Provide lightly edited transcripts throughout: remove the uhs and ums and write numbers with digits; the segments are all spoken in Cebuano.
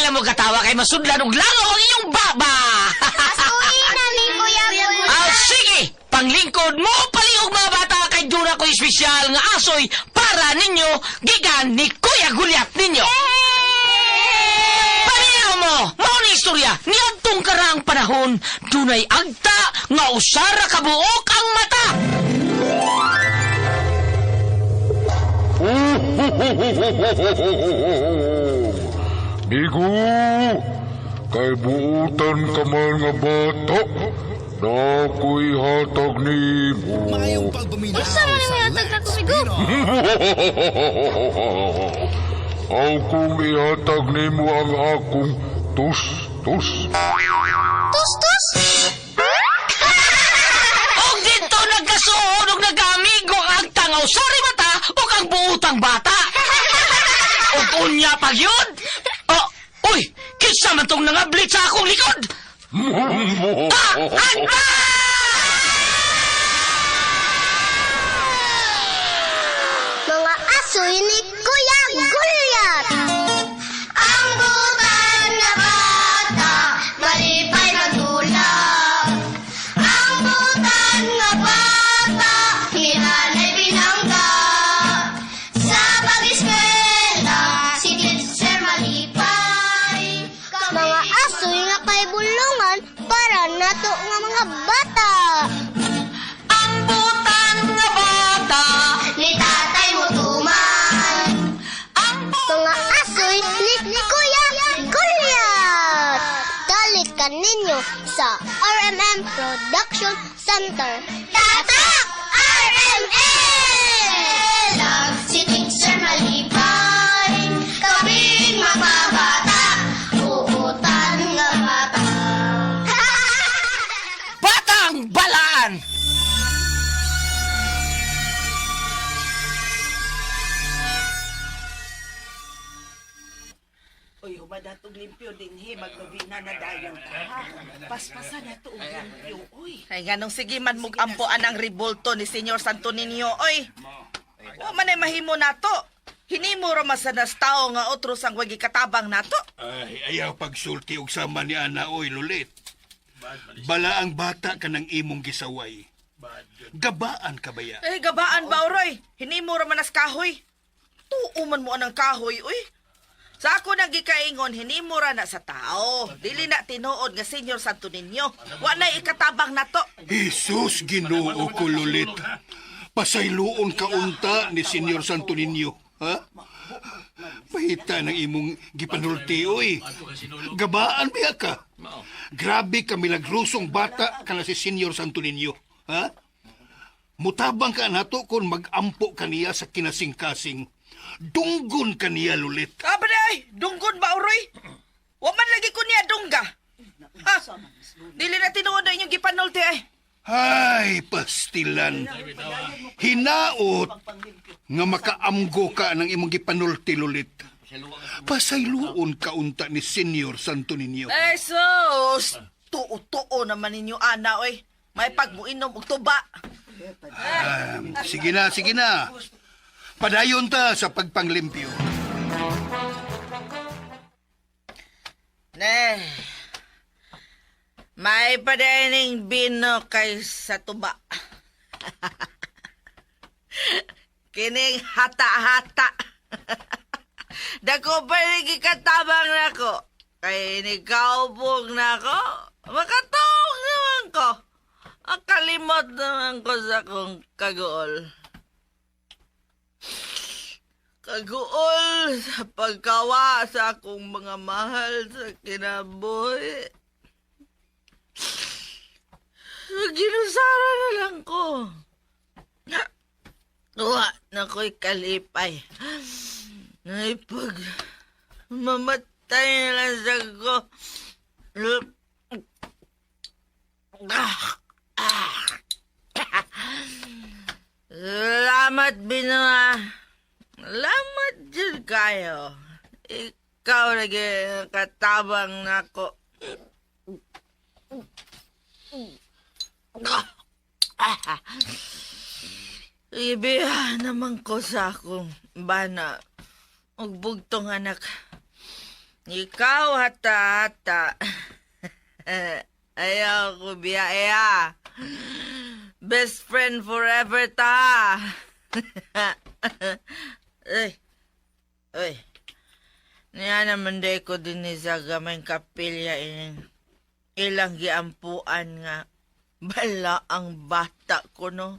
lang mo katawa kay masudlan og langaw ang inyong baba. Pasuin na ni Kuya Gulyat. Ah, sige! Panglingkod mo palihog mga bata kay duna ko espesyal nga asoy para ninyo gikan ni Kuya Gulyat ninyo. Paminaw mo, mao ni istorya niadtong karaang panahon dunay agta nga usara ka buok ang mata. Migo, kay buutan ka man nga bata, nako'y hatag nimo. Maayong pagpaminaw Unsa man sa ang ihatag Let's nako, Migo? Pinoy. Aw kung ihatag nimo ang akong tus-tus. Tus tus. Og dito nagkasuod og nagkaamigo ang agta nga usara mata ug ang buutang bata. Og unya pag yun. Oh, uy, kinsa man tong nangablit sa akong likod? Ah, agta! Mga asoy ni Kuya Gulyat. Ang butan na bata, malipay magdulap. Ang butan nga bata, hinanay binangga. Sa pag-eskwela, si teacher malipay. Mga asoy nga kay bulungan para nato nga mga bata. Ang butang nga bata. Ni tatay mo tuman. Ang Mga asoy ni Kuya Gulyat. Dalit ka ninyo sa RMM Production Center. Tatak! RMM! Si Teacher Malipay, kaming mapabata, uutan nga bata. Batang Balaan. Uy, humadatog limpyo dinhi, magnobina na dayon ta, ha? Paspasa na to og limpyo, uy. Ay, ganong sige man mugampoan ang revolto ni Senyor Santo Niño, oy. Wa man ay mahimo nato. Hinimo ra man sa nas tao nga otro sang wagi katabang nato. Ay, ayaw pagsulti og sama ni Ana oy lulit. Bala ang bata ka ng imong gisaway. Gabaan ka baya? Ay, gabaan ba, oroy? Hinimo ra man as kahoy. Tuo man mo anang kahoy, oy. Sa ako nang gikaingon, hinimo ra na sa tao. Dili na tinuod nga Senyor Santo Niño. Wa na ikatabang nato. Jesus, Ginoo ko lulit. Pasayloon ka unta ni Senyor Santo Niño, ha? Pahita ng imong gipanulti, oy. Gabaan biya ka. Grabe ka milagrosong bata ka na si Senyor Santo Niño, ha? Mutabang ka nato kung magampo kaniya sa kinasing-kasing. Dunggon kaniya lulit. Aba na ay, dunggon ba, oroy? Wa man lagi ko niya dungga. Ha? Dili na tinuod na inyong gipanulti ay. Ay, pastilan. Hinaot nga makaamgo ka ng imong gipanulti lulit. Pasayloon ka unta ni Senyor Santo Niño. Ay, sus! Tuo-tuo naman ninyo, ana, oy. May pagmuinom og tuba. Ah, sige na, sige na. Padayon ta sa pagpanglimpyo. Ne. May padayaning bino kay sa tuba. Kining hata-hata. Dako pa ni gikatabang nako. Kay nikaubog nako. Makatuog naman ko. Ang kalimot naman ko sa akong kaguol. Kaguol sa pagkawa sa akong mga mahal sa kinabuhi. Ginusara na lang ko. Wa na ko'y kalipay. Ay, pag mamatay na lang sa ko. Salamat, Binoa. Salamat dyan kayo. Ikaw lagi ang katabang nako. Ibiha naman ko sa akong bana. Ug bugtong anak. Ikaw hata-hata. Ayaw ko biya. Best friend forever ta. Ay. Ay. Niya naman day ko din ni sa gamay kapilya ining ilang giampuan nga bala ang bata ko no.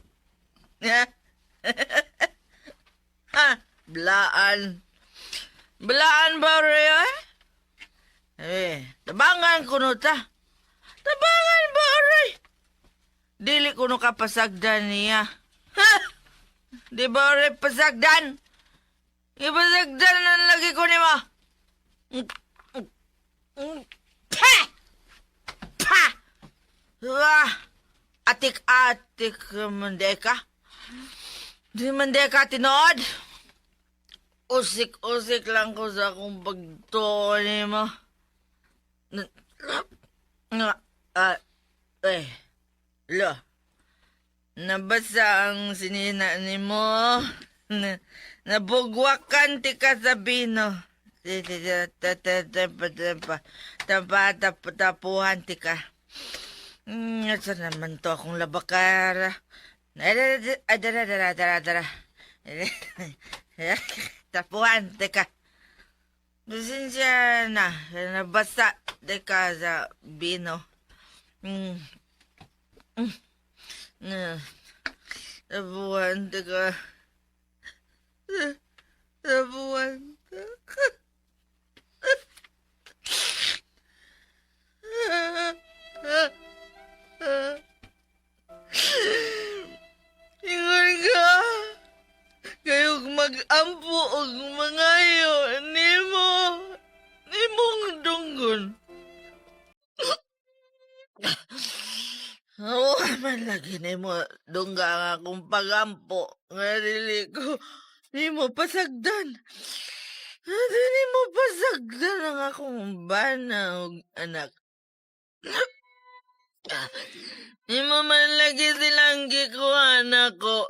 Ha, blaan. Belaan ba rin eh? Eh, tabangan ko no ta. Tabangan ba aray? Dili ko no kapasagdan niya. Ha? Di ba aray pasagdan? Ipasagdan na lagi ko nimo. Pa! Pa! Wah! Atik-atik mandeka. Di mandeka tinood. Usik-usik lang ko sa akong pagtuo nimo. Nga, ah, eh, lo. Nabasa ang sinina nimo. Nabugwakan ti ka sa bino. Tapuhan ti ka. Asa naman to akong labakar? Dara, dara, dara, dara. Tapuhan, teka. Pasensya na. Nabasa, teka, sa bino. Tapuhan, teka. Tapuhan, teka. Ingon ka. Kayog mag-ampo og mangayo nimo. Nimong dunggon. Oo, man lagi nimo dungga ang akong pagampo nga dili ko nimo pasagdan. Dili mo pasagdan ang akong bana og anak. Nimo man lagi silang gikuha nako.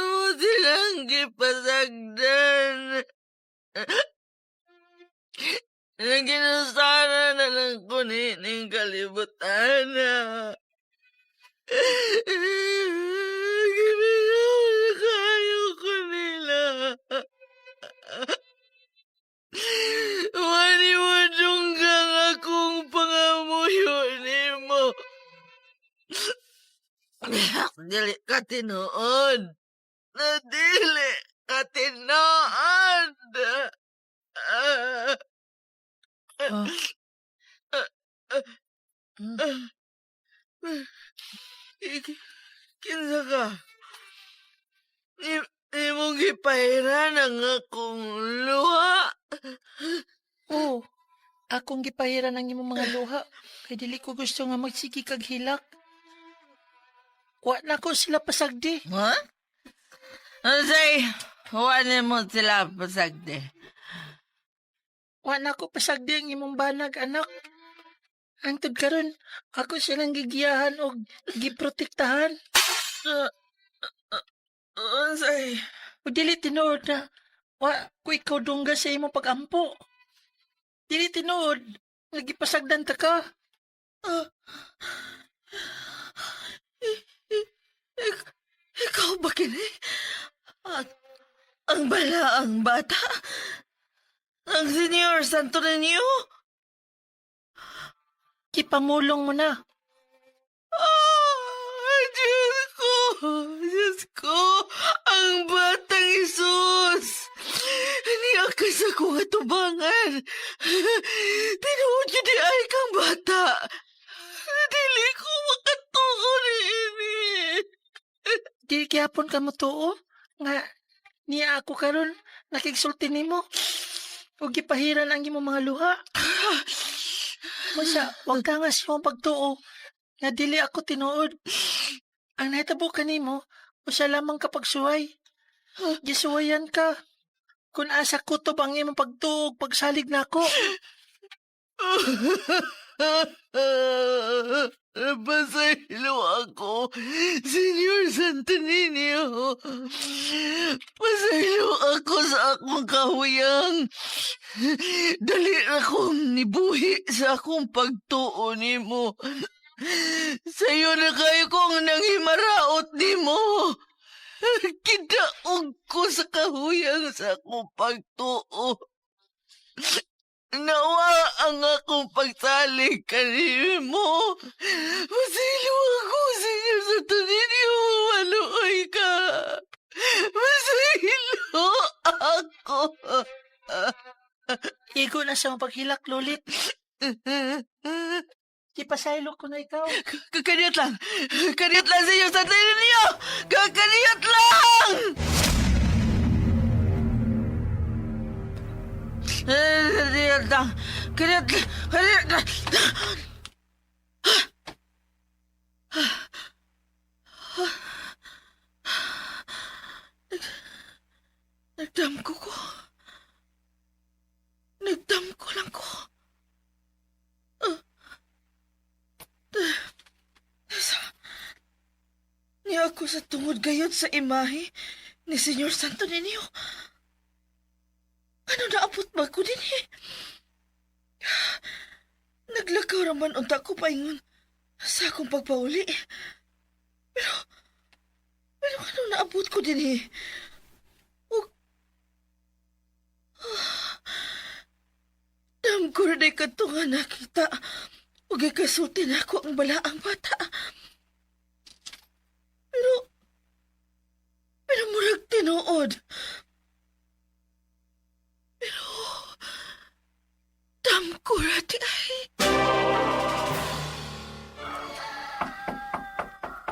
Mo silang gipasagdan. Ginusara na lang ko ni kalibutan na. Gimingaw na kayo ko nila. Wani mo dunggang akong pangamuyo nimo. Dili ka tinuod. Dili ka tinuod. Oh. Kinsa ka? Imong gipahiran ang akong luha. Oh, akong gipahiran ang imong mga luha. Kay dili ko gusto nga magsigi kag hilak. Wa na ko sila pasagdi. Ha? Unsay, wa nimo sila pasagdi. Wa na ko pasagdi ang imong banag, anak. Hangtod karon, ako silang gigiyahan og giprotektahan. Unsay? O dili tinuod na wa ko ikaw dungga sa imong pagampo. Dili tinuod nga gipasagdan ta ka. Ikaw ba kini? At ang balaang bata? Ang Senior Santo Niño? Kipamulong mo na. Ah, Diyos ko! Diyos ko! Ang batang Isus! Niya ka sa kong atubangan. Tinuod yun di ay kang bata. Dili ko makatuo ni ini. Dili gyapon ka motuo nga niya ako karon nakigsulti nimo. Ug gipahiran ang imong mga luha. Masa, wag ka nga sa imong pagtuo nga dili ako tinuod. Ang nahitabo kanimo, usa lamang kapag suway. Gisuwayan ka. Kung asa kutob ang imong pagtuo ug pagsalig nako. Pasaylo ako, Senyor Santo Niño. Pasaylo ako sa akong kahuyang. Dali akong nibuhi sa akong pagtuo nimo. Sayo na kayo kong nanghimaraot nimo. Kidaog ko sa kahuyang sa akong pagtuo. Nawa ang akong pagsalig kanimo. Masilo ako, Senyor Santo Niño. Maluoy ka. Masilo ako. Igo na sa paghilak, Lolit. Ipasaylo ko na ikaw. Kakaniyot lang. Kaniyot lang, Senyor Santo Niño. Kakaniyot lang! Kaniyot lang. Kaniyot lang. Kaniyot lang. Nagdamko ko. Nagdamko lang ko. Niya ako sa tungod gayod sa imahe ni Senyor Santo Niño. Ano naabot ba ko din eh? Naglakaw raman unta ko paingon sa akong pagpauli. Pero ano naabot ko din eh? Ug, Dam ko rin ay kadto nga nakita. Ug ikasulti na ako ang balaang bata. Pero murag tinuod. Pero, dam ko ra di ay.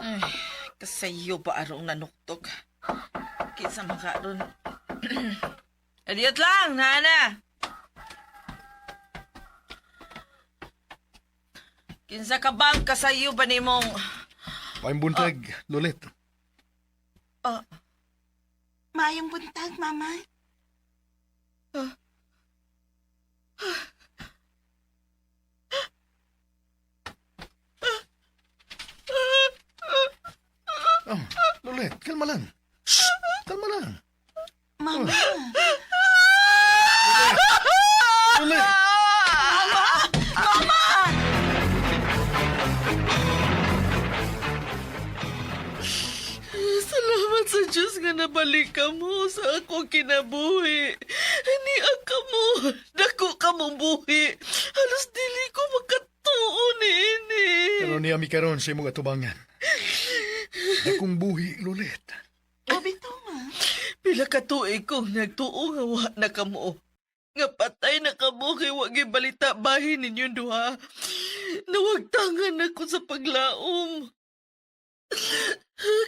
Ay, kasayo ba arong nanuktok? Kinsa man ka aron. Adiyot lang, nana. Kinsa ka bang kasayo ba nimong... Maayong buntag, Lolit. Mayong buntag, Mama. Oh, Lolit, kalma lang. Shh! Kalma lang. Mama. Lolit! Mama! Salamat sa Diyos nga nabalik ka mo sa akong kinabuhi. Niya ka mo. Dako ka mong buhi. Halos dili ko makatuo niini. Pero niya mi karon sa imong atubangan. Dakong buhi, Lolit. O, bitaw, ma. Pila ka tuig kong nagtuo nga wa na kamo. Nga patay na kamo kay wa balita bahin ninyong duha. Nawagtangan ako sa paglaom.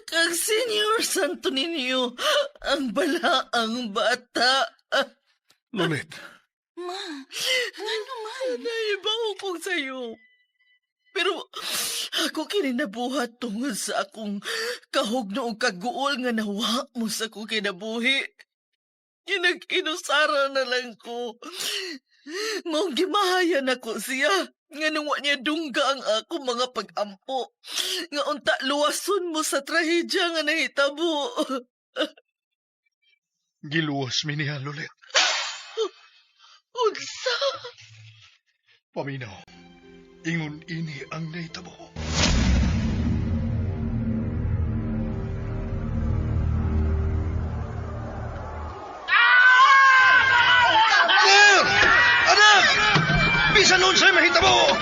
Kag Senyor Santo Niño, ang balaang bata. Lolit, Ma, ngano man? Naibaw kong sayo. Pero ako kininabuhat tungod sa akong kahugno og kaguol nga nawa mo sa akong kinabuhi. Ginag-inusara na lang ko. Maong gimahayan ako siya. Nga nung wa niya dungga ang ako mga pag-ampo. Nga unta luwason mo sa trahedya nga nahitabo. Giluwas mi niya, Lolit. Unsa? Paminaw, ingon ini ang nahitabo. Sir! Anak! Bisan unsay mahitabo!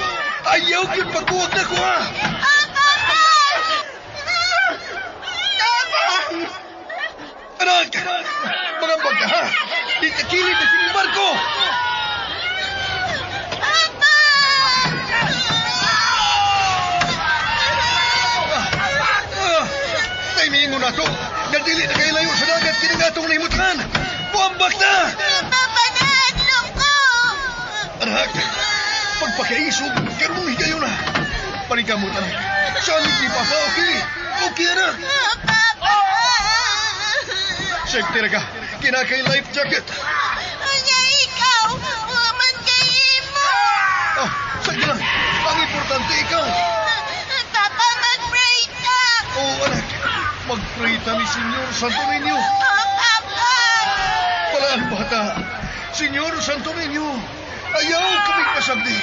Ayaw gyud pagbuwag na ko ha! Anak! Magambag ka ha! Di ka kilid na kining barko! Ah! Tay miingon na to! Nga dili na kayo layo sa dagat kining atong nahimutangan! Buambak na! Papa, nahadlok ko! Anak! Pagpakaisog, karong higayon na! Paningkamot, anak! Salig ni Papa, okay? Okay, anak! Papa! Safety ra ka! Kinakay life jacket! Unya ikaw, wa man kay imo! Oh, sige lang! Ang importante ikaw! Oo, anak. Magprita ni Senyor Santo Niño. Oh, Papa! Palaan, bata. Senyor Santo Niño, ayaw kami pasagdi.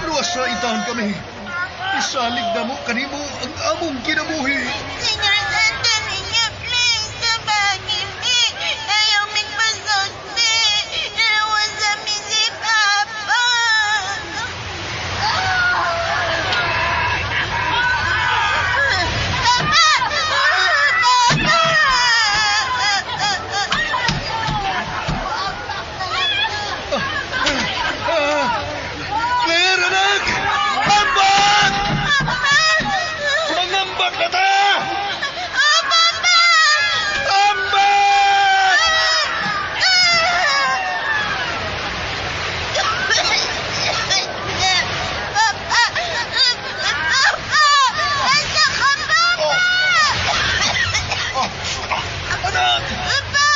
Luwas sa itaon kami. Isalig na mo kanimo ang among kinabuhi. Senyor Santo Niño, please, tabangin mi. Ayaw migpasagdi. Luwas mi si Papa. Papa! Papa! Ah, Claire, anak! Ambak! Mangambak na ta! Oh, Papa! Ambak! Papa! Papa! Asa ka, Papa? Oh, anak! Papa!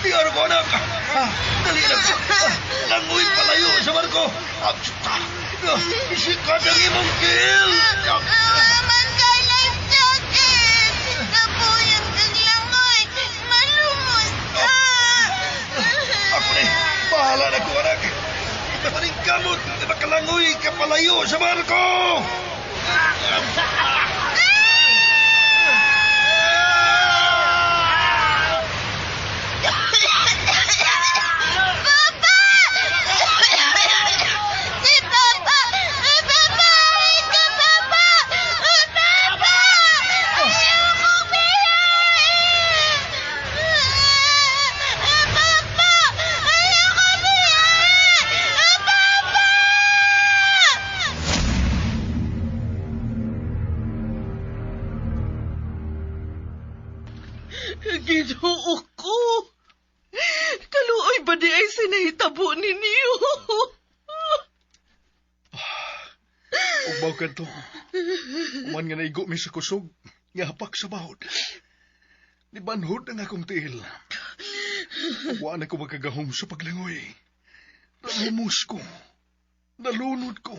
Di ko, anak! Ah, dali lang! Ah, langoy palayo sa barko! Ah, isikat ang imong kill! Naman ka life jacket! Napuyang kang langoy! Malumos ka! Ako ni, bahala na ko, anak! Maning kamot, makalangoy ka palayo sa barko! Papa! Si Papa! Papa! Ito, Papa! Papa! Ayoko biyahe! Papa! Ayoko biyahe! Papa! Ginoo ko! Kaluoy ba di ay sinahitabo ninyo? Ugbaw ka to. Uman nga naigo mi sa kusog, nga hapak sa bahod. Nibanhod ang akong tiil. Wa na ko magkagahom sa paglangoy. Nalumus ko. Nalunod ko.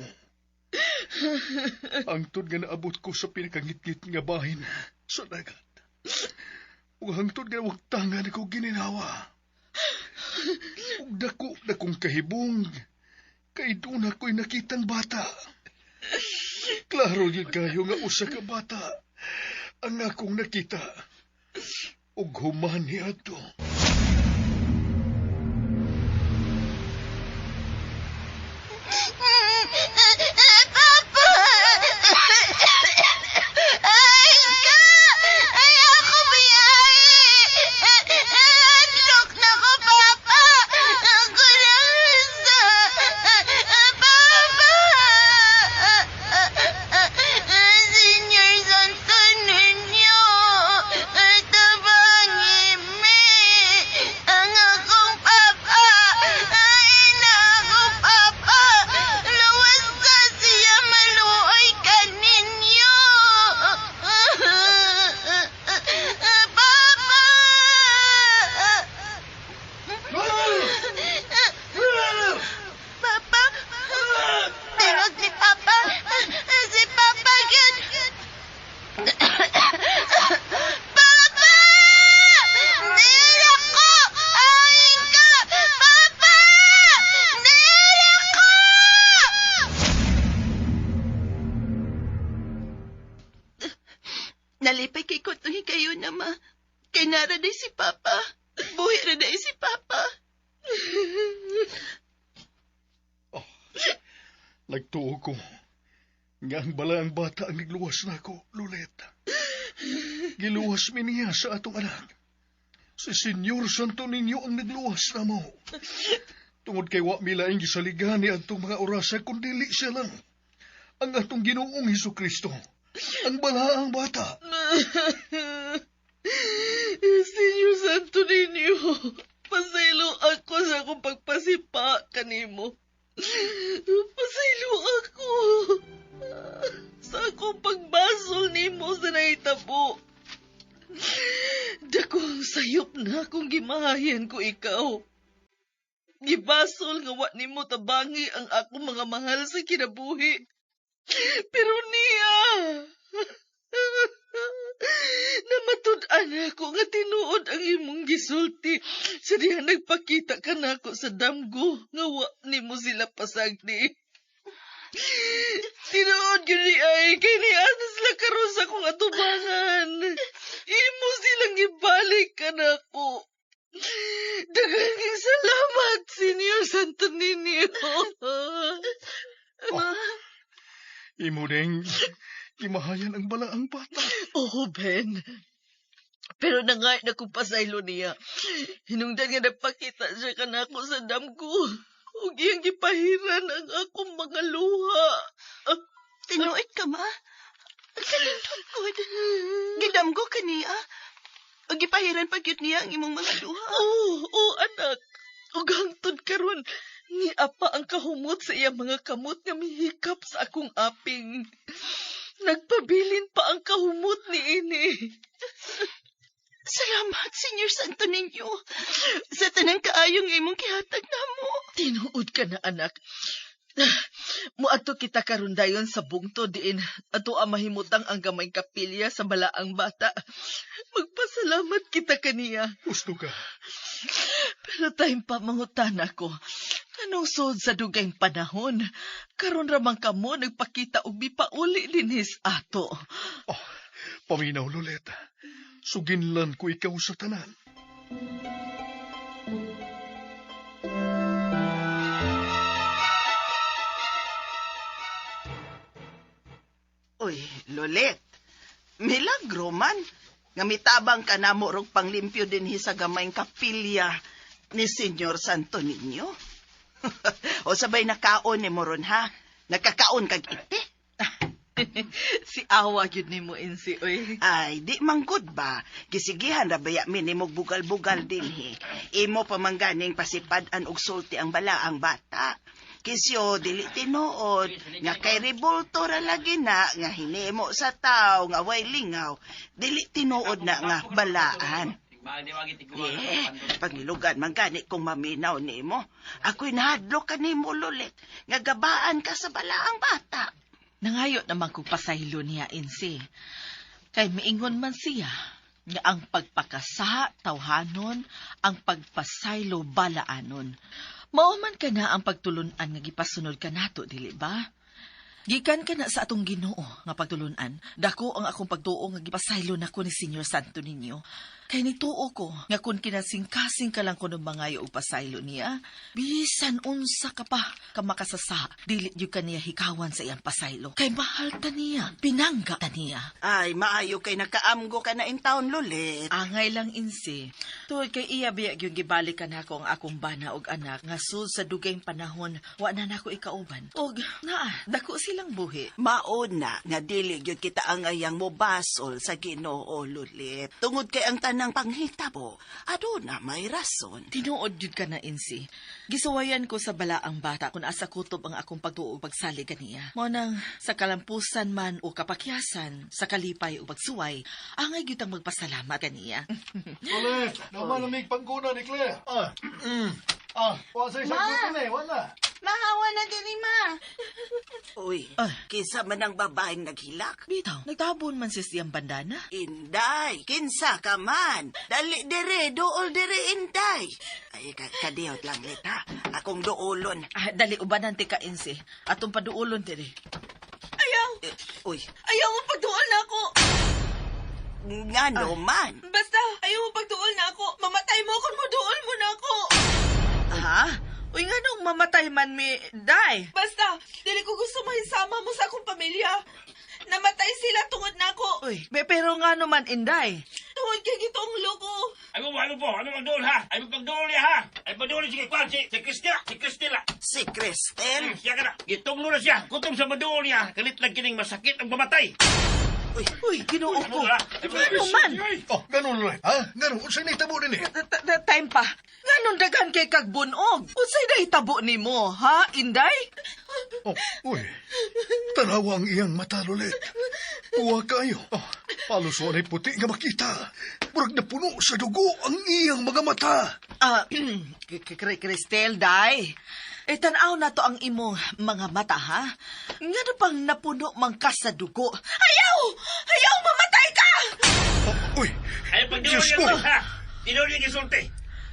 Angtod nga naabot ko sa pinakangitngit nga bahin sa dagat. Ug hangtod nga wagtangan ko gininawa. Ug dako na kong kahibong kay doon ako'y nakitang bata. Klaro yun kayo nga usa ka bata ang akong nakita. Ug human ni ato. Papa! Ay ka! Ay ako biyahe! Adlok na ko, Papa! Ako lang sa... Papa! Senior Santo Niño, tabangin mi! Ang akong papa! Ay na akong papa! Luwas sa siya maluoy ka ninyo! Papa! Papa! Tingog ni Papa! Si Papa yun! Papa! Dili ko! Ayin ka! Papa! Dili ko! Nalipay kay ko tuhi kayo na, ma. Kay nara day si Papa. Buhi ra day si Papa. Nagtuo ko. Nga ang bala ang bata ang nagluwas na ako, Lulet. Giluwas mi niya sa atong anak. Si Senyor Santo Niño ang nagluwas na mo. Tungod kay wa mi laing gisaligan ni atong mga orasa kun dili siya lang. Ang atong Ginoong Hesus Kristo. Ang bala ang bata. Senyor Santo Niño, pasaylo ako sa akong pagpasipa kanimo. Pasaylo ako sa akong pagbasol nimo sa nahitabo. Dakong sayop na kung gimahayan ko ikaw. Gibasol nga wa nimo tabangi ang akong mga mahal sa kinabuhi. Pero niya, namatud-an ako nga tinuod ang imong gisulti sa diha nagpakita ka nako sa damgo nga wa nimo sila pasagdi. Tinuod gyud ni ay kay niana sila karon sa akong atubangan. Imo silang ibalik ka nako. Daghang salamat, Senyor Santo Niño. Ma, Imo ding gimahayan ang balaang bata. Oo, Ben. Pero nangay na kong pasaylo niya. Hinungdan nga nagpakita siya kanako sa damgo. Ug iyang gipahiran ang akong mga luha. Tinuod ka, ma. Ang kalindot ko. Gidamgo ka niya. O gipahiran pa gyud niya ang imong mga luha. Oo, oo, anak. Ug hangtod karon ni apa ang kahumot sa iyang mga kamot nga mihikap sa akong aping. Nagpabilin pa ang kahumot ni ini. Salamat, Senyor Santo Niño. Sa tanang kaayong imong gihatag namo. Tinuod ka na, anak. Muadto kita karon dayon sa bungtod diin ato ang mahimutang ang gamay kapilya sa balaang bata. Magpasalamat kita kaniya. Gusto ka. Pero time pa mangutan ako. Anong sud sa dugayng panahon? Karon ra man kamo nagpakita og mipauli dinhis ato. Oh, paminaw, Lolet. Suginlan ko ikaw sa tanan. Uy, Lolet. Milagro man. Nga mitabang ka namo rog panglimpyo dinhi sa gamayng kapilya ni Senyor Santo Niño. O sabay nakaon ni mo ron, ha? Nakakaon kag ite. Si awa gyud nimo insi oy. Ay, di manggod ba? Gisigihan ra baya mi nimo bugal-bugal dinhi. Imo pa man ganing pasipad-an og sulti ang balaang bata. Kisyo dili tinuod nga kay rebulto ra lagi na nga hinimo sa tawo nga way lingaw. Dili tinuod na nga balaan. Eh, pagnilugan man gani kung maminaw nimo. Ako'y nahadlok ka nimo Lulit nga gabaan ka sa balaang bata. Nangayo naman kog pasaylo niya insi. Kay miingon man siya nga ang pagpakasa tawhanon, ang pagpasaylo balaanon. Mao man ka na ang pagtulun-an nga gipasunod kanato, dili ba? Gikan ka na sa atong Ginoo nga pagtulun-an, dako ang akong pagtuo nga gipasaylo nako ni Senyor Santo Niño. Kay nituo ko nga kun kinasingkasing ka lang kuno mangayo og pasaylo niya, bisan unsa ka pa ka makasasa, dili gyud ka niya hikawan sa iyang pasaylo. Kay mahal ta niya, pinangga ta niya. Ay, maayo kay nakaamgo ka na in town, Lulit. Angay lang insi. Tuod kay iya biya gyud gibalik ka nako ang akong bana og anak nga sud sa dugayng panahon wa na nako ikauban. Og naa, dako silang buhi. Mauna nga dili gyud kita angayang mobasol sa Ginoo, Lulit. Tungod kay ang tanang panghitabo, aduna may rason. Tinuod gyud ka na insi. Gisuwayan ko sa balaang bata kung asa kutob ang akong pagtuo ug pagsalig kaniya. Mao nang sa kalampusan man o kapakyasan, sa kalipay o pagsuway, angay gyud ang magpasalamat kaniya. Lolet, naman lamig pangguna ni Claire. Ah, Ah, wa sa isang Ma! na eh, wala. Mahawa na diri, ma. Uy, Ay. kinsa man ang babaeng naghilak? Bitaw, nagtabon man sis iyang bandana. Inday, kinsa ka man. Dali dire, duol dire, Inday. Ay, kadiyot lang, Lit, ha? Akong duolon. Ah, dali ubanan ti ka insi. Atong paduolon diri. Ayaw! Eh, uy, Ayaw mo pagduol na ako! ngano man? Basta, ayaw mo pagduol na ako. Mamatay mo kung muduol mo na ako. Ha? Uy, nga nung mamatay man mi, day. Basta, dili ko gusto mahisama mo sa akong pamilya. Namatay sila tungod na ako. Uy, be, pero nga naman, Inday. Tungod kay gitong loko. Ay mo, ano po? Ano magduol ha? Ay mo pagduol niya ha? Ay pagduol sige kwan si Cristina, si Cristela. Si Cristel? Siya ka na. Gitunglo na siya. Gutom sa maduol niya. Kalit lang kining masakit ang mamatay. Uy, Uy, ginoo ko. Ano Ano man? Oh, ganun, Lolet. Ha? Ganun, unsay nahitabo din eh. Time pa. Nganong daghan kay kagbunog? Unsay nahitabo nimo, ha, Inday? Oh, uy. Tanawa ang iyang mata, Lolet. Uwa kayo. Oh, halos walay puti nga makita. Murag napuno sa dugo ang iyang mga mata. Ah, Cristel, day. Itanaw na to ang imong mga mata, ha? Ngano pang napuno man ka sa dugo? Ayaw! Ayaw, mamatay ka! Uy, Ay, pagduol Diyos ko! niya to, ha? Tinuod niya gisulti.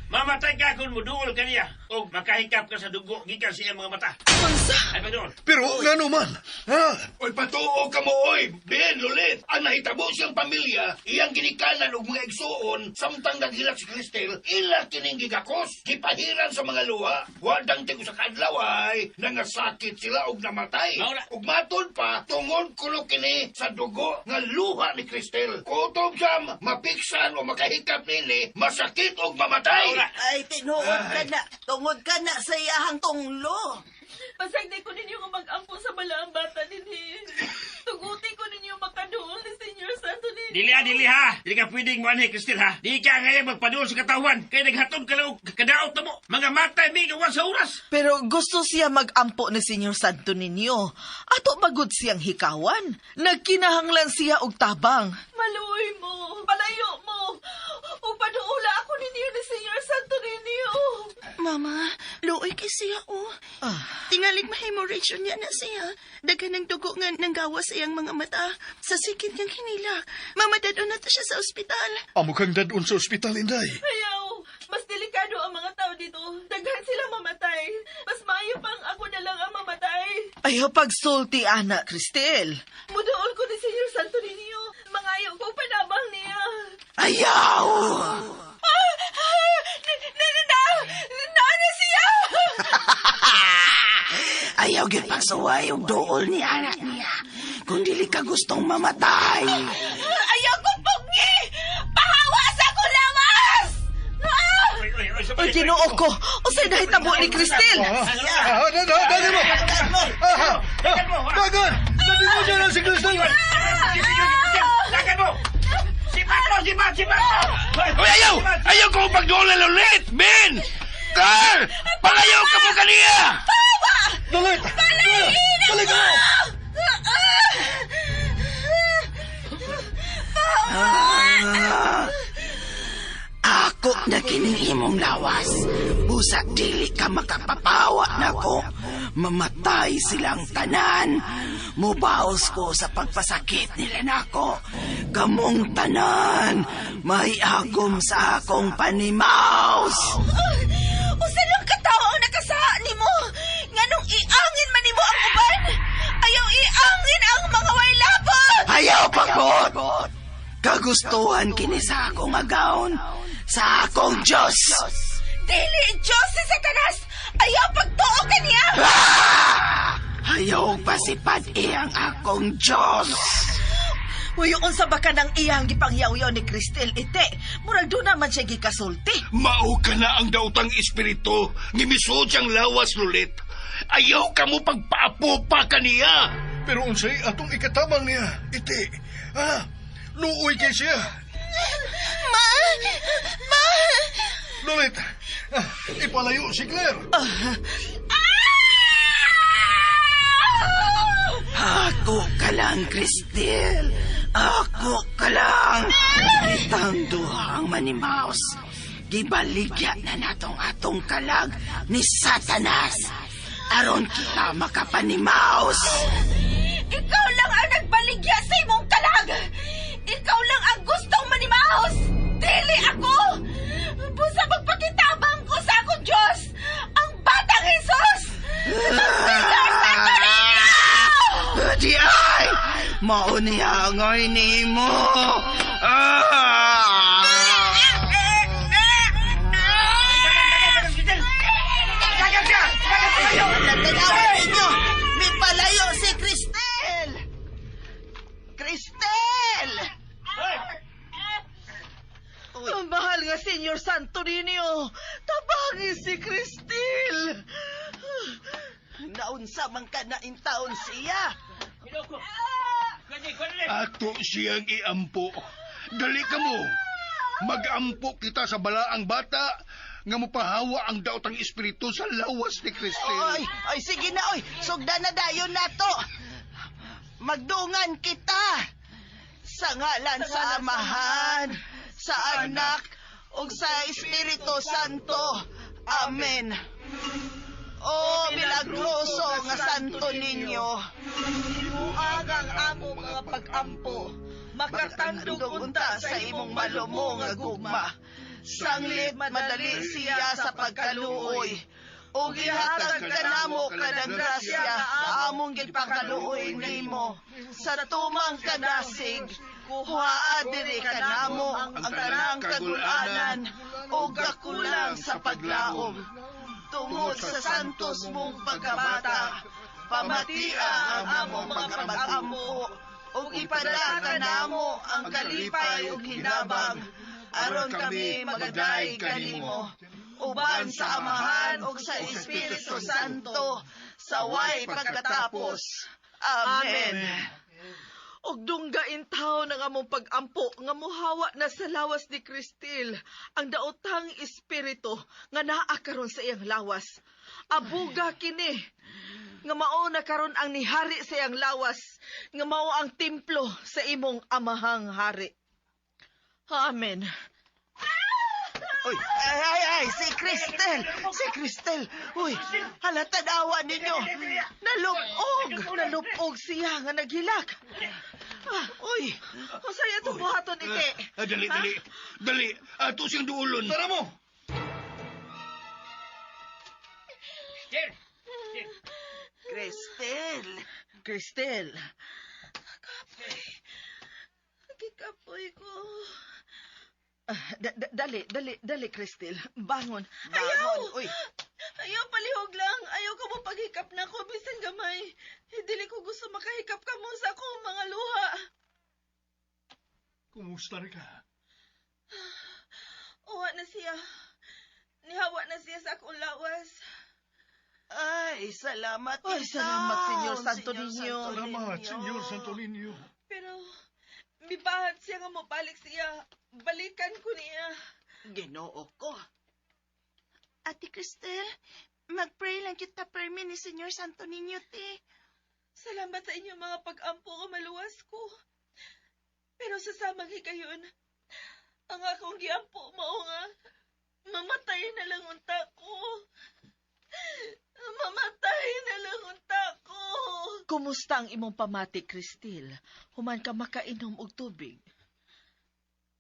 Mamatay ka kung muduol ka niya o makahikap ka sa dugo gikan sa iyang mga mata. Unsa? Ay, pagduol. Pero ngano man? Ha? Oy, patuo ka mo, oy! Ben, Lulit! Ang nahitabo siyang pamilya, iyang ginikanan og mga igsuon, samtang naghilak si Cristel, ila kining gigakos, gipahiran sa mga luha. Wadang tigo sa kadlaw ay, nangasakit sila og namatay. Maura. Ug matod pa, tungod kuno kini sa dugo nga luha ni Cristel. Kutob siyam, mapiksan o makahikap nini, masakit og mamatay. Maura. Ay, tinuod ka na. Tungod ka na sa iyahang tunglo. Pasagdi ko ninyo nga mag-ampo sa balaang bata dinhi. Tuguti ko ninyo makaduol ni Senyor Santo Niño. Dili ha, dili ha. Dili ka pwedeng mo Cristel ha. Di ka ngayon magpaduol sa katawan. Kaya naghatod ka lang og kadaot na mo. Mga matay mi gawan sa oras. Pero gusto siya mag-ampo ni Senyor Santo Niño. Ato magud siyang hikawan. Nagkinahanglan siya og tabang. Maluoy mo, palayo mo. O paduola ako ninyo ni Senyor Santo Niño. Mama, luoy kay siya, oh. Tingalig ma-hemorrhage niya na siya. Daghan ng dugo nga nanggawa sa iyang mga mata. Sa sikit niyang hinilak. Mama, dadon na to siya sa ospital. Amo kang dadon sa ospital, Inday. Ayaw, mas delikado ang mga tao dito. Daghan silang mamatay. Mas maayo pang ako na lang ang mamatay. Ayaw pagsulti, ana, Cristel. Muduol ko ni Senyor Santo Niño. Mangayo ko panabang niya. Ayaw! Ah! Ah! Na, na, na, na, na siya! Ayaw gyud pagsuway og duol ni anak niya. Kung dili ka gustong mamatay. Ayaw ko pugni! Pahawa sa akong lawas! Ah! Oy, oy, oy, Oy, Ginoo ko. Unsay nahitabo ni Cristel? Ah, dali mo! Ah, Dagan! Dali mo dyan ang si Cristel! Dagan mo! Sipat mo! Sipat! Sipat mo! Oy, ayaw! Ayaw ko pagduol na Lulit! Ben! Carl! Palayaw ka mo kaniya! Lulit! Dali ka! Ah, ako na kining imong lawas. Busa dili ka makapapawa nako. Mamatay silang tanan. Mubaos ko sa pagpasakit nila nako. Kamong tanan, may agom sa akong panimaus. Usa lang ka tawo ang nakasaha nimo. Nganong iangin man nimo ang uban? Ayaw iangin ang mga way labot. Ayaw pagod! Kagustuhan kini sa akong agaon, sa akong Diyos. Dili Diyos si Satanas. Ayaw pagtuo kaniya. Ayaw pasipad iyang akong Diyos. Uy, unsa ba ka ng iyang gipangyaw-yaw ni Cristel ite? Murag doon naman siya gikasulti. Mao ka na ang daotang espiritu, ngimisod siyang lawas, Lulit. Ayaw ka mo pagpaapo pa kaniya. Pero unsay atong ikatabang niya, iti. Ah, luoy kay siya. Ma! Ma! Lulit, ah, ipalayo si Claire. Ako ka lang, Cristel. Ako ka lang. Kitang duha ang manimaos. Gibaligya na natong atong kalag ni Satanas. Aron kita makapanimaos. Ikaw lang ang nagbaligya sa imong kalag. Ikaw lang ang gustong manimaos. Dili ako. Busa magpakitabang ko sa akong Diyos, ang Batang Jesus. Senyor Santo Niño! Di ay! Mao niya ang ay nimo. Ah! Dagan siya! Dagan siya! Tanawan ninyo! May palayo si Cristel! Cristel! Ang mahal nga Senyor Santo Niño. Tabangi si Cristel. Naunsa man ka na intaon siya. Ato siyang iampo. Dali ka mo. Magampo kita sa balaang bata nga mopahawa ang daotang espiritu sa lawas ni Cristel. Oy, oy, sige na, oy. Sugda na dayon na to. Magdungan kita. Sa ngalan sa Amahan, sa Anak, ug sa Espiritu Santo. Amen. O milagroso nga Santo Niño, Ibuag ang among mga pag-ampo. Makatandog unta sa imong malumo nga gugma. Sanglit madali siya sa pagkaluoy. Ug ihatag kanamo kanang grasya nga among gipakaluoy nimo. Sa tumang kadasig, kuhaa diri kanamo ang tanang kagulanan ug kakulang sa paglaom. Tungod sa santos mong pagkabata, pamatia ang among mga pag-ampo ug ipadala kanamo ang kalipay ug hinabang aron kami magaday kanimo. Uban sa Amahan ug sa Espiritu Santo, sa way pagkatapos. Amen. Og dunggain taw ng among pag-ampo nga muhawa na sa lawas ni Cristel ang daotang espiritu nga naa karon sa iyang lawas. Abuga kini nga mao na karon ang nihari sa iyang lawas, nga mao ang templo sa imong amahang hari. Amen. Uy, ay, ay, ay, si Cristel! Si Cristel! Uy, hala, tanawa ninyo! Nalupog! Nalupog siya nga naghilak. Uy! Unsay atong buhaton ite? Dali, dali. Dali. Ato siyang duulon. Tara mo! Cristel! Cristel. Kapoy. Gikapoy ko. Dali, dali, dali, Cristel. Bangon. Bangon, Ayaw! uy. Ayaw, palihog lang. Ayaw ka mo paghikap na ko, bisan gamay. Dili ko gusto makahikap ka mo sa akong mga luha. Kumusta rin ka? Uwa na siya. Nihawa na siya sa akong lawas. Ay, salamat. Ay, salamat, Señor Santo Niño. Salamat, Señor Santo Niño. Pero, mibahat siya nga mobalik siya. Balikan ko niya. Ginoo ko. Ate Cristel, mag-pray lang kita permi ni Señor Santo Niño, te. Salamat sa inyong mga pag-ampo nga maluwas ko. Pero sa samang higayon, ang akong giampo mao nga, mamatay na lang unta ko. Mamatay na lang unta ko. Kumusta ang imong pamati, Cristel? Human ka makainom og tubig.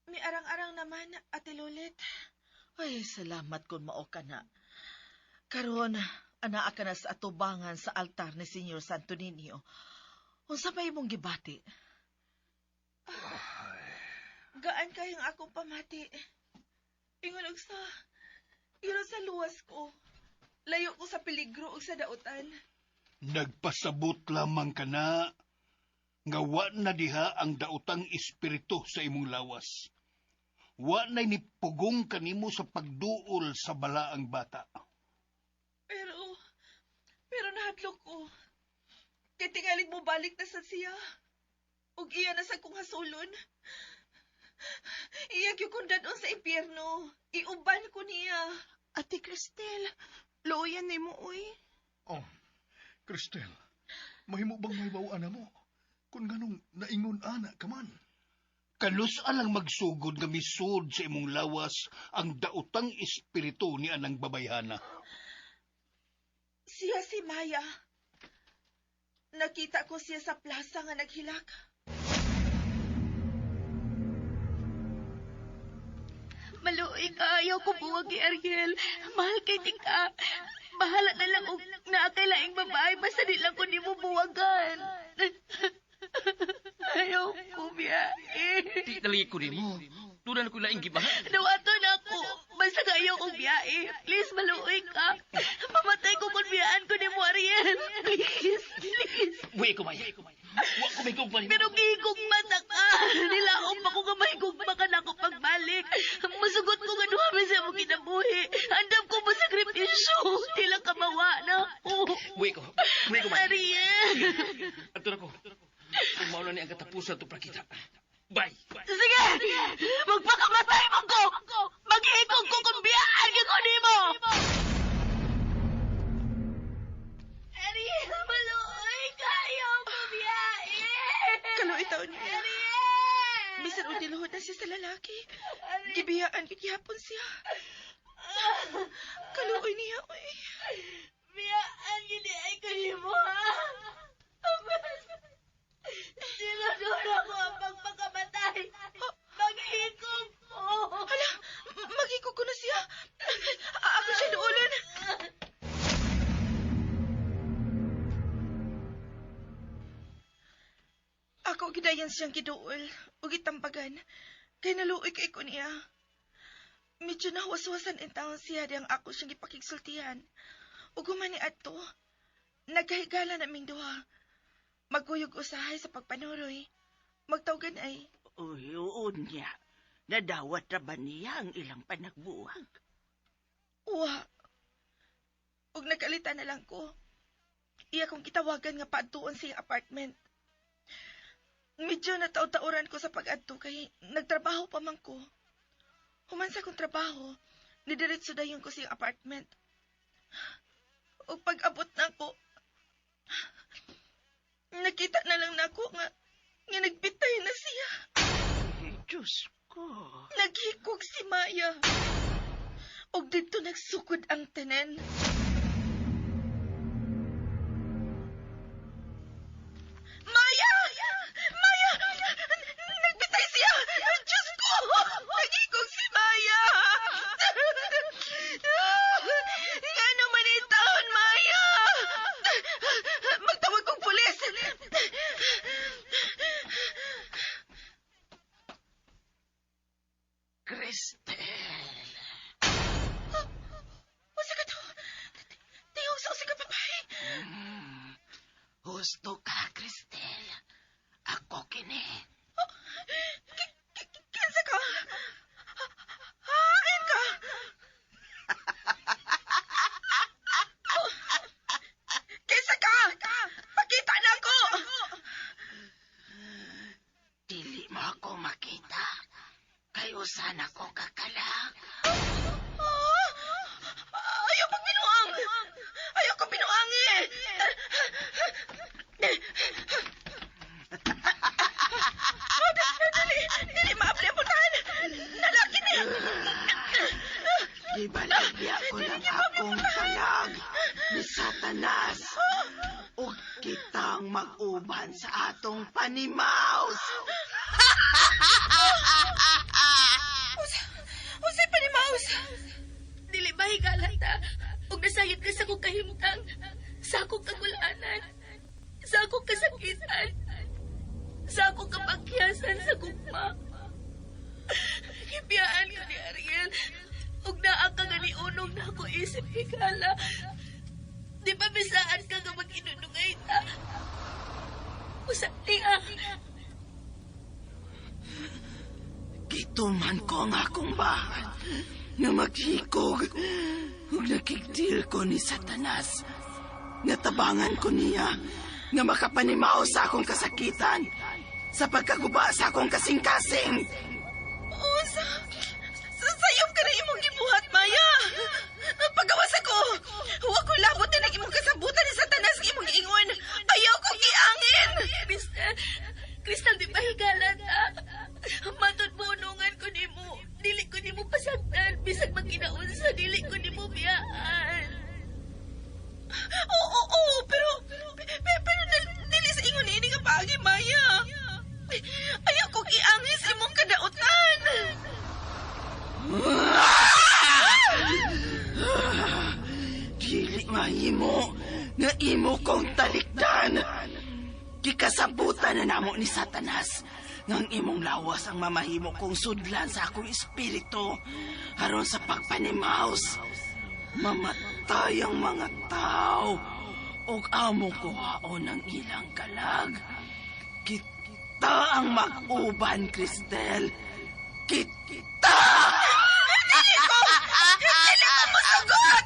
May arang-arang naman, Ate Lolit. Ay, salamat kung mao ka na. Karon, anaa ka na sa atubangan sa altar ni Señor Santo Niño. Unsa pa imong gibati? Gaan kayong akong pamati. Ingon og sa luwas ko. Layo ko sa peligro ug sa dautan. Nagpasabot lamang ka na nga wa na diha ang daotang espiritu sa imong lawas. Wa na nipugong kanimo sa pagduol sa balaang bata. Pero nahadlok ko. Kay tingalig mo balik na sa siya. Ug iya na sa kong hasulon. Iya gyud kong dadon sa impyerno. Iuban ko niya. Ate Cristel, luoyan ni mo, uy. Oh, Cristel, mahimo bang may bawaan na mo? Kung ganong naingon ana ka man. Kalus alang magsugod nga misud sa imong lawas ang daotang espiritu ni anang babayhana. Siya si Maya. Nakita ko siya sa plaza nga naghilak. Maluoy ka, ayaw ko buwag kay Ariel. Mahal kay tika. Bahala na lang og naa kay laing babae, basta di lang ko nimo buwagan. Ayaw ko biyahe. Di dali ko nimo. Doon na ko laing gibahan. Nawaton ako. Basta ayaw kong biyahe. Please, maluoy ka. Mamatay ko kung biyaan ko ni mo, Ariel. Please, please. Buhi ko, Maya. Wa ko may gugma nimo. Pero gihigugma na ka. Nilaom pa ko nga mahigugma ka na ako pagbalik. Masugot ko nga duha mi sa imong kinabuhi. Andam ko mo sakripisyo. Di lang ka mawa na ako. Buhi ko. Buhi ko, Maya. Ariel. Ato na ko. Kung mauna ni ang katapusan to prakita. Bye. Sige! Magpakamatay mo ko! Maghihigog ko kung biyaan ka ko nimo! Ariel, maluoy kayo ko biyahe! Kaluoy taon niya. Ariel! Bisan og niluhod na siya sa lalaki. Gibiyaan gid gihapon siya. Kaluoy niya, uy. Biyaan gini ay kanimo ha. Sinunod ako ang pagpakamatay. Maghikog ko. Hala, maghikog ko na siya. Ako siya duulan. Ako gidayan siyang giduol ug gitambagan. Kay naluoy kay ko niya. Medyo nahuwas-huwasan in taon siya diyang ako siyang gipakigsultihan. Ug human ni adto, nagkahigala naming duha. Magkuyog usahay sa pagpanuroy. Magtawgan ay, Uy, oo niya. Nadawat na ba niya ang ilang panagbuwag? Uwa. Ug nagkalita na lang ko. Iya kong gitawagan nga paadtuon sa iyang apartment. Medyo nataw-tauran ko sa pag-adto kay nagtrabaho pa man ko. Human sa akong trabaho, nidiretso dayon ko sa iyang apartment. Ug pag-abot na ko, nakita na lang nako nga nga nagbitay na siya. Ay, Diyos ko. Naghikog si Maya. Ug didto nagsukod ang tanan. Maya! Maya! Nagbitay siya! Diyos ko! Naghikog si Maya! Nga naman yung taon, Maya! Magtawag kong pulis! Cristel. Usa ka to! Tingog sa usa ka babae! Husto ka, Cristel. Ako kini. Kinsa ka? Hain ka? Kinsa ka? Pakita na ako! Dili mo ako makita. Kay usan ako kakalag. Ah! Ayaw pagbinuang! Ayaw ko binuang eh! Oh, dali! Dali, maabli ang putahan! Nalaki ni! Gibaligya ko lang akong kalag ni Satanas. O kitang mag-uban sa atong panimaus. Usay pa ni Mouse! Dili ba higala ta? Ug nasayod ka sa akong kahimtang, sa akong kagulanan, sa akong kasakitan, sa akong kapagyasan sa gugma. Gibiyaan ka ni Ariel. Ug naa ka nga niunong na ako isip higala. Di ba bisaan ka nga mag-inunungay ta? Usa niya. Gituman ko ang akong bahan nga maghikog ug nakigdil ko ni Satanas. Nga tabangan ko niya nga makapanimaw sa akong kasakitan sa pagkaguba sa akong kasing-kasing. Oo, sayop ka na imong gibuhat, Maya! Pagawas ako! Huwag ko labot na ng imong kasabutan ni Satanas ng imong giingon! Ayaw ko giangin! Crystal, Crystal, di ba higala ta? Matod mo unungan ko nimo. Dili ko nimo pasagdan. Bisag magkinaunsa, dili ko nimo biyaan. Oo, oo, oo, pero, pero, dili sa ingon ini nga paagi, Maya. Ayaw ko giangin sa imong kadautan. Dili mahimo nga imo kong talikdan. Gikasabutan na namo ni Satanas ngang imong lawas ang mamahimo kong sudlan sa akong espiritu aron sa pagpanimaus. Mamatay ang mga tao ug amo kuhaon ang ilang kalag. Kita ang mag-uban, Cristel. Kita! Dili ko musugot!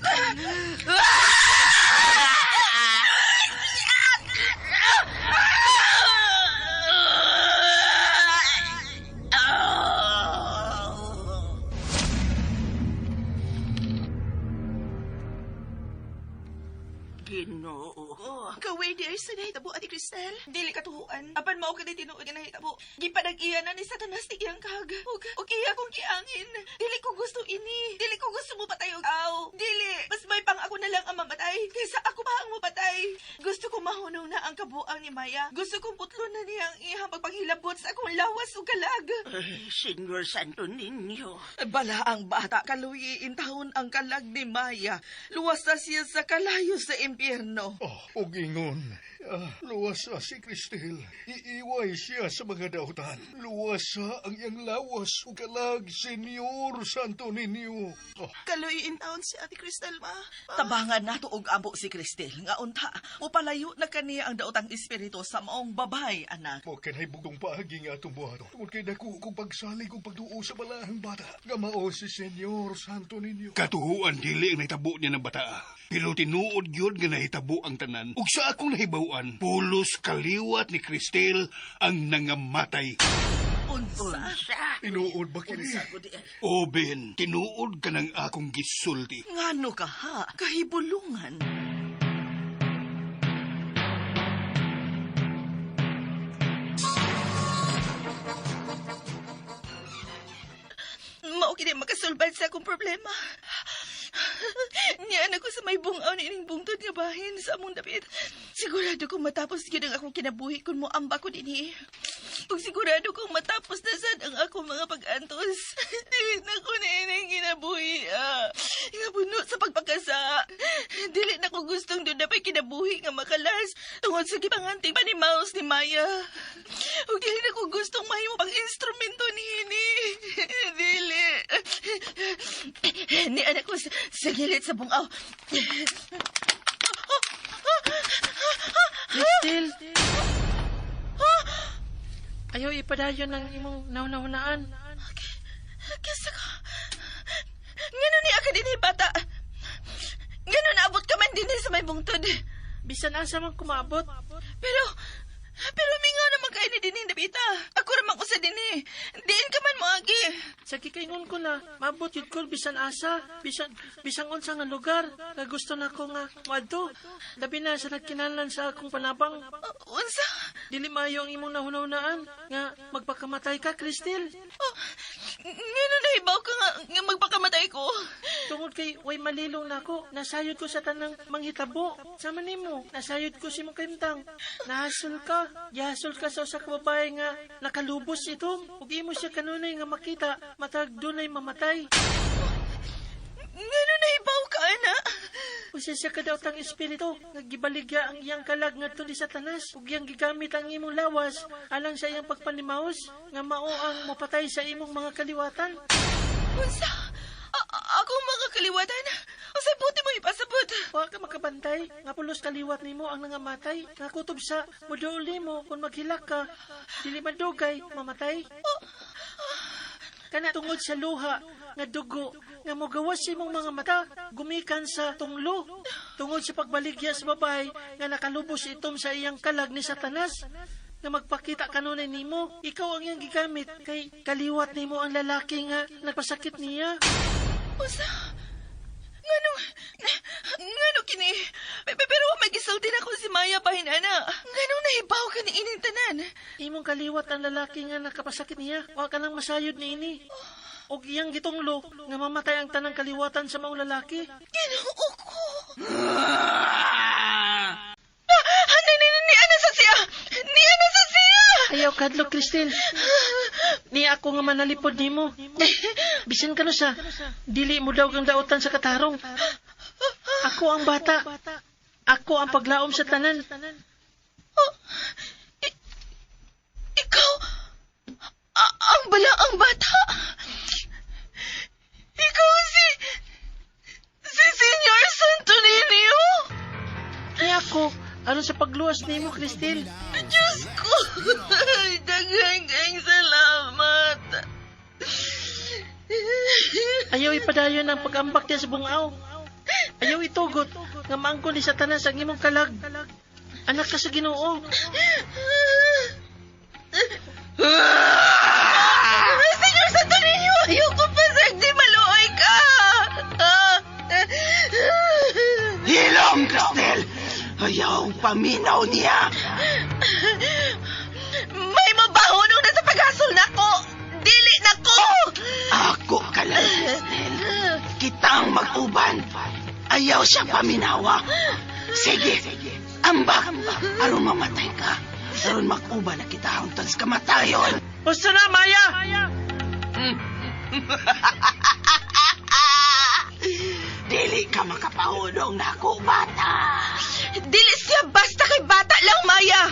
Ginoo ko. Kaway di ay sa nahitabo, Ate Cristel. Dili katuhuan. Apan mao kini tinuod nga nahitabo. Gipanag-iya na ni Satanas ni iyang kag. Ug iya kong giangin. Dili ko gusto ini. Dili ko gusto mo patay og aw. Dili. Mas may pang ako na lang ang mamatay kaysa ako pa ang mapatay. Gusto ko mahunong na ang kabuang ni Maya. Gusto kong putlon na niya ang iyang pagpanghilabot sa akong lawas ug kalag. Ay, Senyor Santo Niño. Bala ang bata, kaluyi intahon ang kalag ni Maya. Luwas na siya sa kalayo sa impyerno. Oh, ug ingon, luwas sa si Cristel. Iiway siya sa mga dautan. Luwas sa ang iyang lawas ug kalag, Senyor Santo Niño. Oh, Kaluy in taon si Ate Cristel, ma. Tabangan nato og amo si Cristel nga unta mopalayo na kaniya ang daotang espiritu sa maong babay, anak. Mo kanay bugtong paagi nga atong buhaton. Tungod kay dako kong pagsalig ug pagduo sa balahang bata. Nga mao si Senyor Santo Niño. Katuhuan dili ang nahitabo niya ng bata. Pero tinuod gyud nga nahitabo ang tanan. Ug sa akong nahibaw-an, pulos kaliwat ni Cristel ang nangamatay. Unsa? Tinuod ba kini? Oben, tinuod ka ng akong gisulti. Ngano ka ha? Kahibulungan. Mao kini makasulbad sa akong problema. Niyan ako sa may bungaw ni ining bungtod nga bahin sa among dapit. Sigurado kong matapos gyud ang akong kinabuhi kun moamba ko dinhi. Ug sigurado kong matapos na sad ang akong mga pag-antos. Dili na ko na ining kinabuhi. Nga puno sa pagpakasa. Dili na ko gustong doon na pa'y kinabuhi nga makalas tungod sa gipanganting panimaos ni Maya. Ug dili na ko gustong mahimo pang instrumento ni ini. Dili. Ni anak ko sa gilid sa bungaw. Cristel! Ayaw ipadayon ng imong naunahunaan. Kisa ka. Ngano ni ka dinhi bata? Ngano naabot ka man dinhi sa may bungtod? Bisan asa man kumaabot. Pero mingaw naman kayo ni dinhi dapita. Ako ra man usa dinhi. Diin ka man moagi. Sa kikaingon ko na, maabot yun ko bisan asa, bisan unsa nga lugar nga gusto na ko nga moadto. Labi na sa nagkinahanglan sa akong panabang. Unsa? Dili maayo ang imong nahunahunaan nga magpakamatay ka, Cristel. Oh, ngano nahibaw ka nga magpakamatay ko? Tungod kay way malilong nako, nasayod ko sa tanang manghitabo. Sama nimo, nasayod ko si imong kahimtang. Nahasol ka, gihasol ka sa usa ka babae nga nakalubos itom. Ug imo siya kanunay nga makita, matag dunay mamatay. Ngano nahibaw ka, ana? Usa siya kadaotang espiritu nga gibaligya ang iyang kalag ngadto ni Satanas ug iyang gigamit ang imong lawas alang sa iyang pagpanimaos nga mao ang mapatay sa imong mga kaliwatan. Unsa? Akong mga kaliwatan? Unsay buti mo ipasabot? Wa ka makabantay nga pulos kaliwat nimo ang nangamatay nga kutob sa moduol nimo kung maghilak ka dili madugay mamatay. Kana tungod sa luha nga dugo nga mogawas sa imong mga mata gumikan sa tunglo tungod sa pagbaligya sa babae nga nakalubos itom sa iyang kalag ni Satanas nga magpakita kanunay nimo ikaw ang iyang gigamit kay kaliwat nimo ang lalaki nga nagpasakit niya. Usa? Ngano kini? Pero may gisulti na ko si Maya bahin ana. Ngano nahibaw ka ni ining tanan? Imong kaliwat ang lalaki nga nakapasakit niya. Wa ka nang masayod ni ini. Og iyang gitunglo nga mamatay ang tanang kaliwatan sa maong lalaki. Ginoo ko. Ni ana sa siya. Ni ana sa siya. Ayaw kadlok, Cristel. Ni ako nga manalipod nimo. Bisan kano sa dili mo daw kang daotan sa katarong. Ako ang bata. Ako ang paglaom sa tanan. Oh, ikaw ang balaang bata. Ikaw si Senyor Santo Niño. Ay ako, aron sa pagluwas nimo, Cristel. Diyos ko! Daghang salamat. Ayaw ipadayon ang pag-ambak niya sa bungaw. Ayaw itugot nga maangkon ni Satanas ang imong kalag. Anak ka sa Ginoo. Senyor Santo Niño, ayoko pa sa di maluoy ka. Hilom, Cristel! paminaw niya. May mabahunong na sa paghasol nako. Dili nako. Ako ka lang, Cristel. Kita ang mag-uban. Ayaw siya paminawa. Sige, ambak. Aron mamatay ka. Aron mag-uban na kita hangtod sa kamatayon. Basta na, Maya! Dili ka makapahulong nako, bata. Dili siya basta kay bata lang, Maya.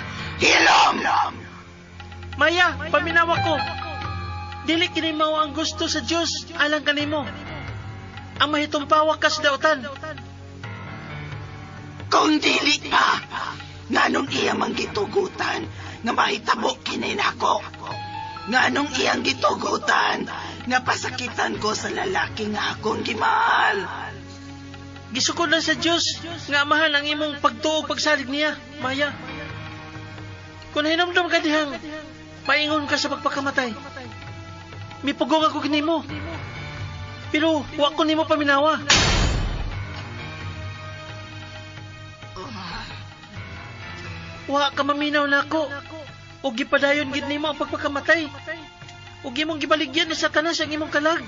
Hilom! Maya, paminawa ko. Dili kini mao ang gusto sa Dios alang kanimo. Ang mahitumpawa ka sa dautan. Kung dili pa, nganong iya mang gitugutan nga mahitabo kini nako. Nganong iyang gitugutan nga pasakitan ko sa lalaki nga akong gimahal. Gisukod lang sa Dios nga amahan ang imong pagtuo ug pagsalig niya, Maya. Kung hinumdum ka dihang, paingon ka sa pagpakamatay. Mipugong ako kanimo. Pero wa ko nimo paminawa. Wa ka maminaw nako. Ug gipadayon gid nimo ang pagpakamatay. Ug imong gibaligyan ni Satanas ang imong kalag.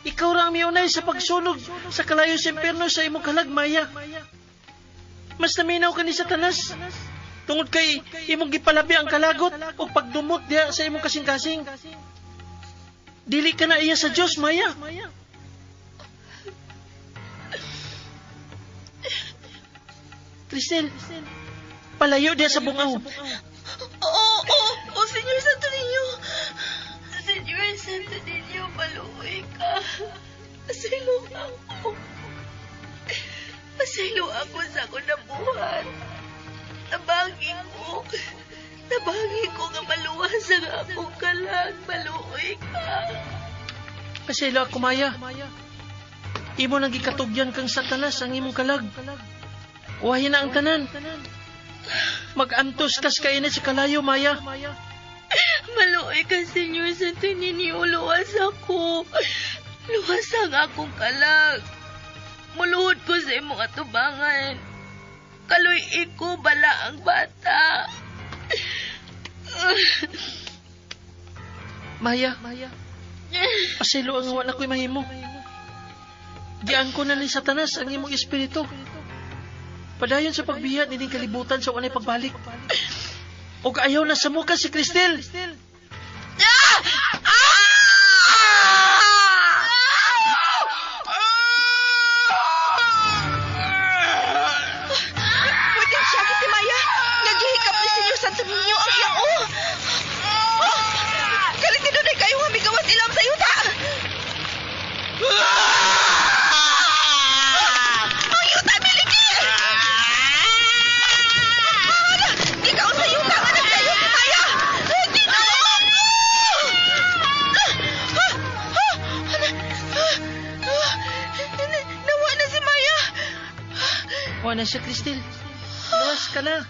Ikaw ra ang miunay sa pagsunog sa kalayo sa impierno sa imong kalag, Maya. Mas naminaw ka ni Satanas. Tungod kay imong gipalabi ang kalagot ug pagdumot diha sa imong kasing-kasing. Dili ka na iya sa Dios, Maya. Cristel, palayo diha sa bungaw. Oo, oo, oo, Senyor Santo Niño. Senyor Santo Niño, maluoy ka. Pasaylo ako. Pasaylo ako sa akong nabuhat. Tabangi ko. Tabangi ko nga maluwas ang akong kalag. Maluoy ka. Pasaylo ako, Maya. Imo nang gikatugyan kang Satanas ang imong kalag. Wahi na ang tanan. Mag-antos kas kainit sa kalayo, Maya. Maluoy ka, Senyor Santo Niño. Luwas ako. Luwas ang akong kalag. Muluhod ko sa imong atubangan. Kaluy ko bala ang bata. Maya, pasaylo ang wala ko'y mahimo. Diyan ko na ni Satanas ang imong espiritu. Padayon sa pagbihat nining kalibutan sa walay pagbalik. Og ayaw na sa muka si Cristel. Pwede siya si Maya. Nagihikap ni Senyor Santo Niño ang iyang oh. Oh! Kalit ni kayo nga migawas ilam sa yuta. Ang yuta, miliki! Ikaw sa yuta nga nagsayo si Maya! Ginoo ko! Nawa na si Maya! Wala na siya, Cristel. Luwas ka na.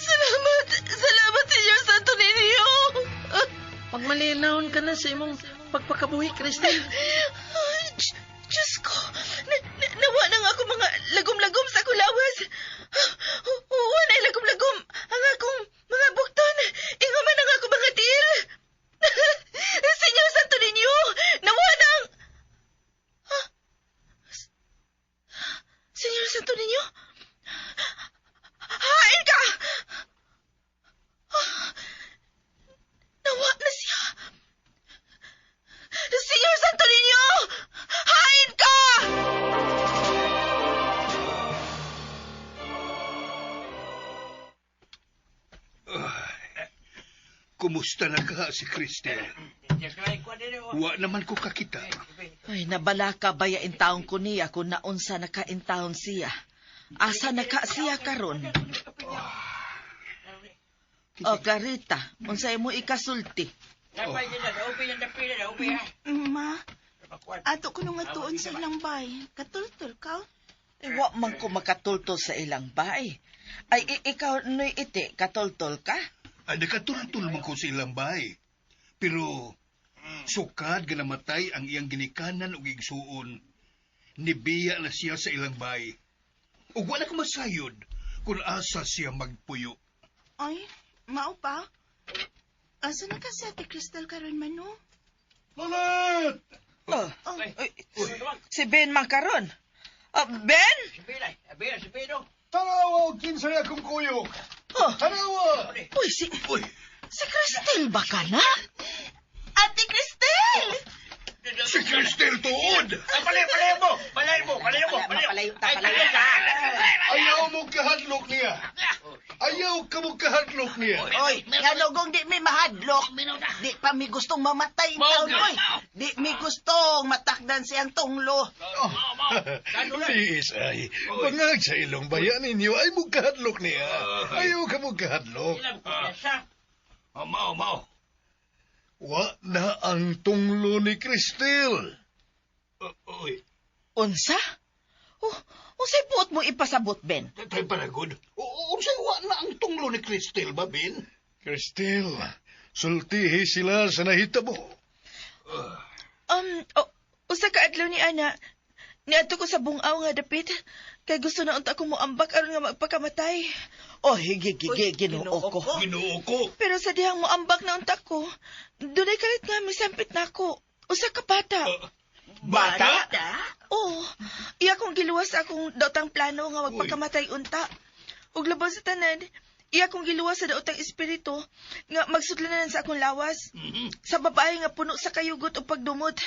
Salamat! Salamat, Senyor Santo Niño! Pagmalinahon ka na sa imong pagpakabuhi, Cristel. Ay, Diyos ko! Nawa na nga ako mga lagom-lagom sa kulawas. Wa na lagom-lagom ang akong mga bukton. Ingo man ang ako mga tiil. Senyor Santo Niño! Nawa na ang... Ah? Senyor Santo Niño? Hain ka! Ah, nawa na siya. Senyor Santo Niño! Hain ka! Kumusta na ka si Cristel? Wa naman ko kakita. Ay, nabala ka baya intawon ko niya kung naunsa na ka intawon siya. Asa na ka siya karon? O, Clarita, unsay mo ikasulti? Ma, ato ko nung atuon sa ilang bay. Katultol ka? Eh, wa man ko makatultol sa ilang bay. Ay, ikaw, noy iti, katultol ka? Ay, nakatultol man ko sa ilang bay. Pero, sukad nga namatay ang iyang ginikanan ug igsuon. Nibiya na siya sa ilang bay. Ug wala ko masayod kung asa siya magpuyo. Ay, mao pa? Asa na kasi Ate Crystal karon man, no? Lolet! Oh. Si Ben man karon. Oh, Ben? Si Ben, oh. Tanawa og kinsay akong kuyog. Oh. Tanawa! Uy, si Cristel ba ka na? Ate Cristel! Si Cristel tuod! Palayo mo! Palayo mo! Palayo mo! Palayo ta, palayo ta. Ayaw mo kahadlok niya. Ayaw ka mo kahadlok niya. Oy, nganong di mi mahadlok. Di pa mi gustong mamatay taon, oy. Di mi gustong matakdan siyang tunglo. Please, ay. Bangag sa ilong bayan ninyo ay mo kahadlok niya. Ayaw ka mo kahadlok. Mao, mao. Wa na ang tunglo ni Cristel. Uy. Unsa? Oh, unsay buot mo ipasabot, Ben? Tay paragod. Unsay wa na ang tunglo ni Cristel ba, Ben? Cristel, sultihi sila sa nahitabo. Usa ka adlaw ni Ana. Niadto ko sa bungaw nga dapit. Kay gusto na unta ko moambak aron nga magpakamatay. Oh, higi, higi, Ginoo ko. Ginoo ko. Pero sa dihang moambak na unta ko, dunay kalit nga misampit na ako. Usa ka bata. Bata? Oo. Iya kong giluwas akong daotang plano nga magpakamatay unta. Ug labaw sa tanan, iya kong giluwas sa daotang espiritu nga magsudlanan sa akong lawas. Sa babae nga puno sa kayugot o pagdumot,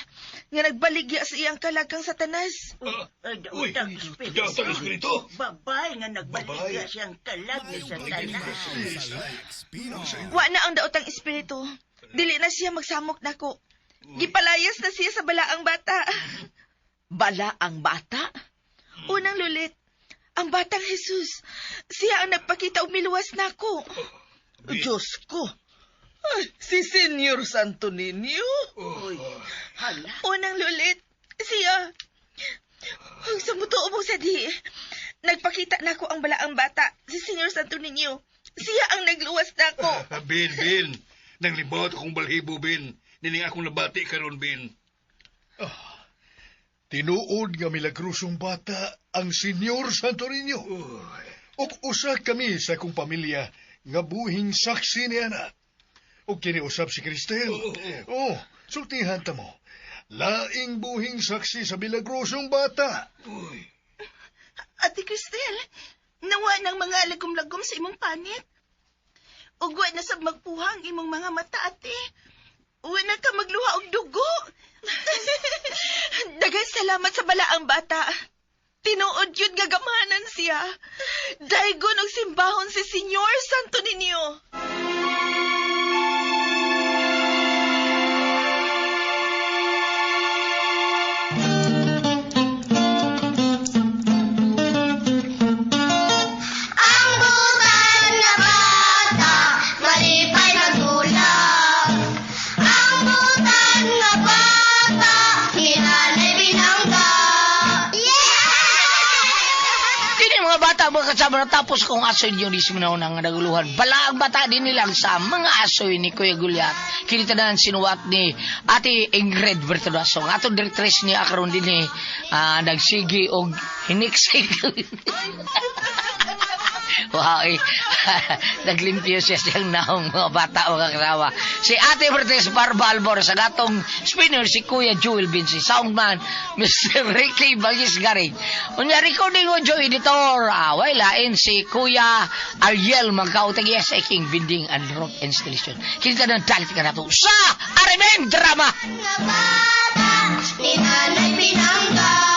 nga nagbaligya sa iyang kalagkang Satanas. Uy, Daotang espiritu. daotang espiritu. Babae nga nagbaligya siyang kalag ni Satanas. Wa na ang daotang espiritu. Dili na siya magsamok nako. Gipalayas na siya sa balaang bata. Balaang bata? Unang lulit, ang batang Jesus. Siya ang nagpakita og miluwas nako. Diyos ko. Ay, si Senyor Santo Niño. Uy, hala. Unang lulit, siya. Ang sumutuo mo sa di. Nagpakita nako ang balaang bata, si Senyor Santo Niño. Siya ang nagluwas nako. Ben, Ben. Nanglibot akong balhibo, Ben. Nining akong nabati karon, Ben. Tinuod nga milagrosong bata ang Senyor Santo Niño. Ug usa kami sa akong pamilya nga buhing saksi niya na. Ug kiniusap si Cristel. Oh, sultihan ta mo. Laing buhing saksi sa milagrosong bata. Uy. Ate Cristel, nawa ng mga lagom-lagom sa imong panit. Ug wa na sab magpuha ang imong mga mata, ate. Wa na ka magluha og dugo. Daghang salamat sa balaang bata. Tinuod yun nga gamahanan siya. Daygon og simbahon si Senyor Santo Niño. Ang butan na bata, malipay nagulak. Ang butan na bata, hinanay binangga. Kini mga bata, mga kasama na tapos kung asoy niyo di siminaw nga naguluhan. Bala ang bata din nilang sa mga asoy ni Kuya Gulyat. Kini tanan sinuwat ni Ate Ingrid Bertodaso. Ang atong directress ni akaron din ni nagsigi og hiniksig. Wow, eh. Naglimpyo siya siyang naong mga bata, mga kasama. Si Ate Bertes Barba Albor sa gatong spinner si Kuya Jewel Vinci. Soundman, Mr. Ricky Bagis Garing. Unya recording audio editor, away lain si Kuya Ariel Magkautag sa King Binding and Rock Installation. Kinita ng dalit ka na to sa Arimeng Drama! Ni nanay binangga.